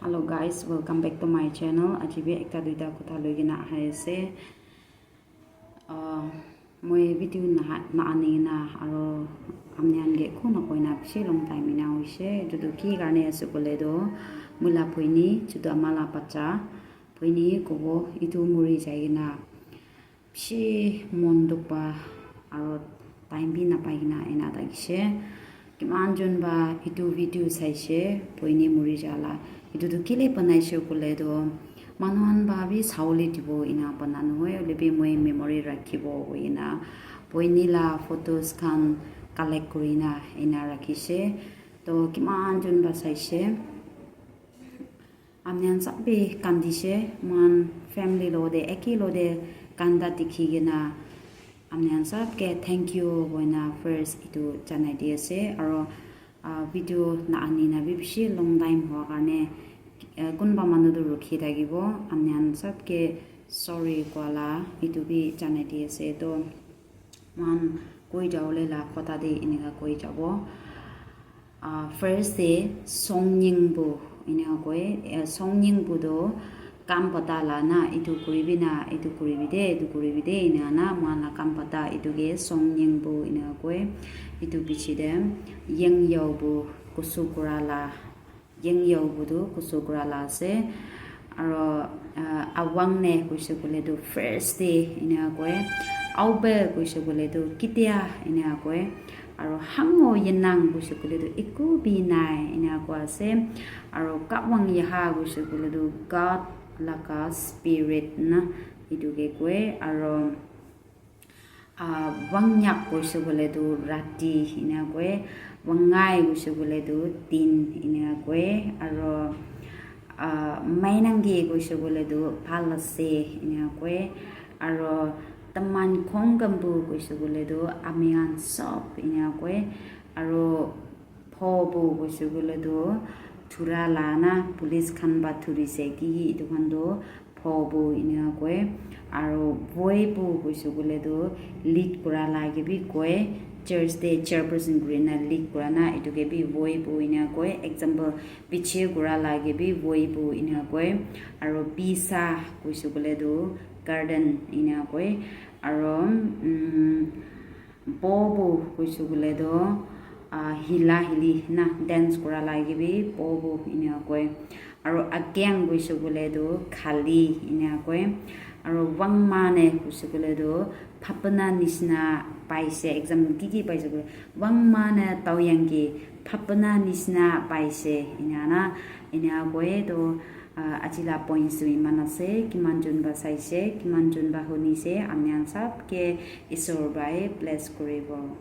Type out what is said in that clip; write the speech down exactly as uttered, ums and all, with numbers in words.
Hello guys, welcome back to my channel. Aji bi ekta duita kotha loi kena ahi ase. Ah, moi video na, na ani na aro amnian ke ko na koi na bishi long time ina hoise. Etu tu ki karne ase koile tu moi la bhoni, chutu ama la bacha, bhoni kobo etu muri jai kena bishi mon dukh pa aro time bi napai kena ena thakishe. Kiman jon ba etu video saishe, bhoni muri jala. Etu tu kile banaishe koile tu manu khan ba bi sawole dibo ena bana nohoi, hoile bi moi memory rakhibo koi kena bhoni la photos khan collect kuri na ena rakhishe. To kiman jon ba saishe. Amnian sob bi kandishe, moikhan family logote eki logote kanda dikhi kena amnian sob ke thank you koina first etu janai di ase. Aro ah, video na ani na bi bishi long time hua karne eh, kunba manu tu rukhi thakibo, amnian sob ke sorry koa la etu bi janai di ase. To moikhan koi jawole la kotha de enika koi jabo. Ah, first de songnying bu enika koi. Eh, songnying bu tu kam pata la na, etu kuribi na, etu kuribi de, etu kuribi de, ena na moikhan la kam pata etu ke songnying bu enika koi. Etu piche de yeng yao bu kusu kura la, yeng yao bu tu kusu kura la ase. Aro ah, awang ne koise koile tu first day enika koi, aube koise koile tu kitia enika koi, aro hango yenang koise koile tu eku bi nai enika koi ase. Aro kawang yaha koise koile tu God laga spirit na etu ke koi. Aro ah, wangnyak koise koile tu rati enika koi, wangngai koise koile tu din enika koi, aro ah, mainangi koise koile tu bhal ase enika koi, aro taman khongkambu koise koile tu ami khan sob enika koi, aro phobu koise koile tu thura la na police khan ba thurise ki etu khan tu phobu enika koi, aro voibu koise koile tu lead kura la ke bi koi, church te chairperson kuri na lead kura na etu ke bi voibu enika koi, example piche kura la ke bi voibu enika koi, aro bisa koise koile tu garden enika koi, aro um, Bobo koise koile tu ah, hila hili na dance kura la ke bi bobo enika koi. Aro akyang koise koile tu khali enika koi. Aro wangma ne koise koile tu phapna nishina paise, exam ki ki paise koile wangma ne taoyang ki phapna nishina paise enika na enika koi. To ah, aji la points tu eman ase, kiman jon ba saise, kiman jon ba hunise, ami khan sob ke Isor bai bless kuribo.